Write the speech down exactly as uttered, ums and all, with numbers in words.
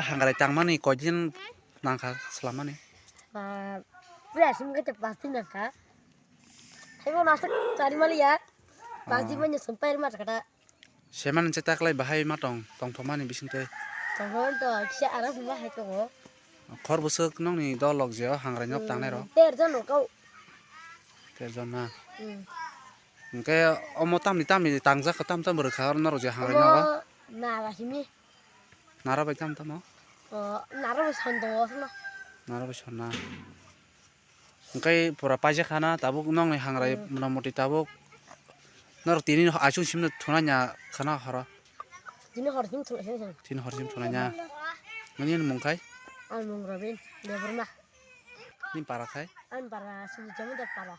Hangrai tangmani koidin nangkha swlammani? Ah, pura simi kete pasti nangkha. Haibo nasa chari maliya. Pasti Ah. manya sumpai ma kata. Seman se taklai bahai ma tong, tongthokmani bisingtwi. Tongthok to kisa aram ma hai tongo. Khor bwswk nokni dol lok jeo hangrai nok Hmm, tangnai rok. Ter jon no kau. Ter jon na. Hmm. Hwnkhe omo tamni tamni tangjak kha, tam tam rwkha oro norok je hangrai nogo? Omo nara himi. Nara bai tam tamo? O, nara bai son tongo, no. Nara bai son na. Hwnkhe pura paijak khana tabuk nokni hangrai Hmm. motamoti tabuk norok tini aswk simno thunai ya khana horo. Tini hor sim thunai ya. Tini hor sim thunai ya. Nini mung khai? Ani mung Robin Debbarma. Nini para khai? Ani para Sujit Jamudar para.